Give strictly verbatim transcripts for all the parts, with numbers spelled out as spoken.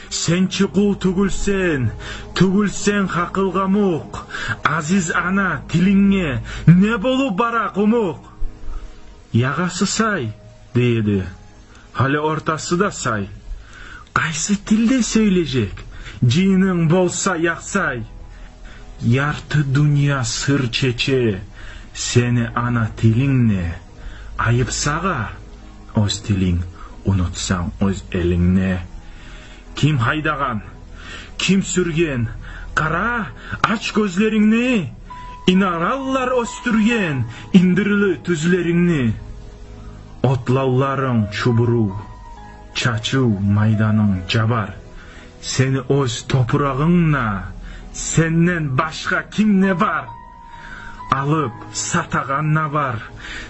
Сен чи къул тюгюлсен, тюгюлсен гьакъыл къамукъ. Азиз ана тилинге не болуп бара къумукъ? Ягъасы сай, дей эди, гьали ортасы да сай. Къайсы тилде сёйлежек, жынынг болса якъсай? Ярты дюнья сыр чече сени ана тилингде. Айып сагъа оьз тилинг, унутсанг оьз элингде. Ким гьайдагъан, ким сюрген? Къара, ач гёзлерингни, инараллар оьсдюрген индирли тюзлерингни. Отлавларынг чубурув, чачыв майданынг жабар. Сени оьз топурагъынгда сенден башгъа ким де бар? Алып сатагъан да бар,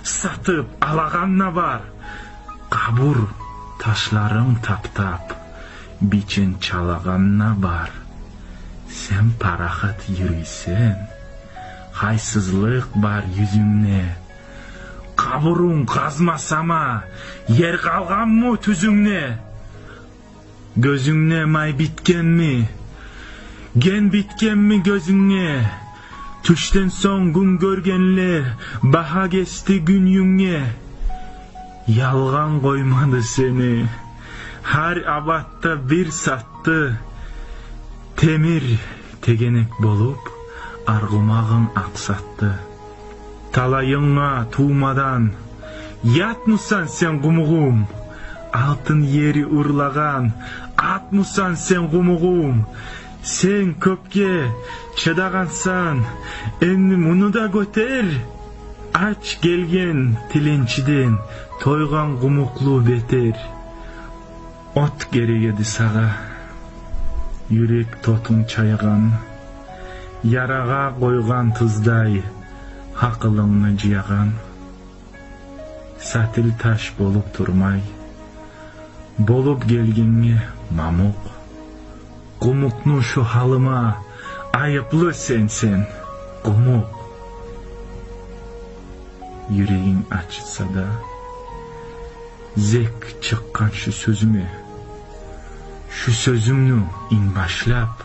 сатып алагъан да бар. Къабур ташларын таптап, бичен чалагъан да бар. Сен парахат юрюйсен, гьайсызлыкъ бар юзюнгде. Къабурунг къазмасам а, ер къалгъанмы тюзюнгде? Гёзюнгде май битгенми? Ген битгенми гёзюнгде? Тюшден сонг гюн гёргенлер багьа гесди гюнюнге. Ялгъан къоймады сени, гьар абатда бир сатды. Темир тегенек болуп, аргъумагъынг акъсатды. Талайынга тувмадан ятмусан сен, къумугъум? Алтын ери урлагъан атмусан сен, къумугъум? Сен кёпге чыдагъансан, энни муну да гётер. Ач гелген тиленчиден тойгъан къумукълу бетер. От герек эди сагъа, юрек тотун чайгъан, ярагъа къойгъан туздай гьакъылынгны жыягъан. Сатил таш болуп турмай, болуп гелгенге мамукъ. Къумукъну шу гьалыма айыплы сенсен, къумукъ. Юрегинг ачытса да, зек чыкъгъан шу сёзюме. Шу сёзюмню инг башлап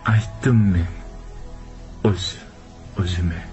айтдым мен оьз-оьзюме.